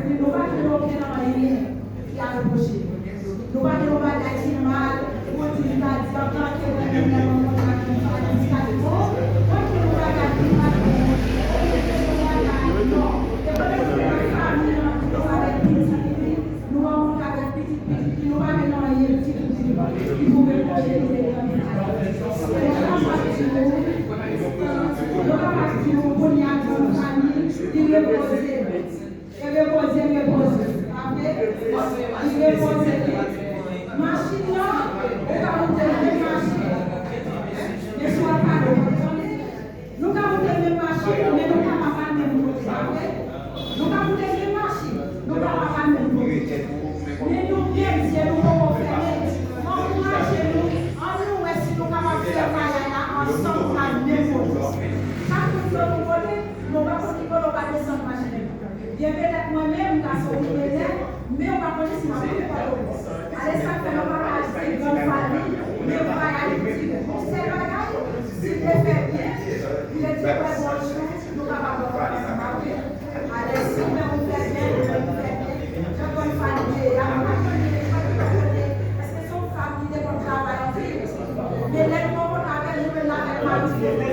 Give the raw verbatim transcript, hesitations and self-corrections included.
Nou pa jwenn okenn anyen ki a repwoche. Nou pa gen yon bagay ki mal pou di li ta di antanke mwen menm lè mwen kontre ak yon fanmi, li ta di, bon, mwen gen yon bagay ki pa bon, oubyen gen yon bagay, non. E pandan ke fanmi an, nou avèk pitit li, nou rankontre avèk pitit pitit li, nou pa gen anyen pitit li ki pou repwoche li devan nou. Nou kapab di nou, nou kapab di nou kounye a, yon fanmi, li repoze. Ebyen, Bondye repoze. Pa vre? Li repoze li. Machin nan, ou ka moute menm machin. Men si w ap pale, w ap tande. Nou ka moute menm machin, men nou ka pa pale menm kote. Pa vre? Nou ka moute menm machin, nou ka pa pale menm kote. Men nou gen zye, nou poko fèmen. Ankouraje nou, ann nou wè si nou kapab fè bagay la ansanm pa menm kote. Chak moun se yon kote, nou pa konn ki kote w va desann machin. Byen petèt mwen menm, m ka soti Benè, men ou pa konnen si m ap rive Pòtoprens. Alè sa k fè nou pa ka achte grann fanmi, men ou pa ka achte yon sèl bagay, si l te fè byen, li te di wè bonjou, nou kapab wè kòman sa mache. Alè si ou menm ou fè byen, ou menm ou fè byen, jan grann fanmi ye a, nou pa konnen, nou pa konnen, èske se yon fanm ki te konn travay anpil, men lè nou rankontre avè l, nou wè l avèk mari l.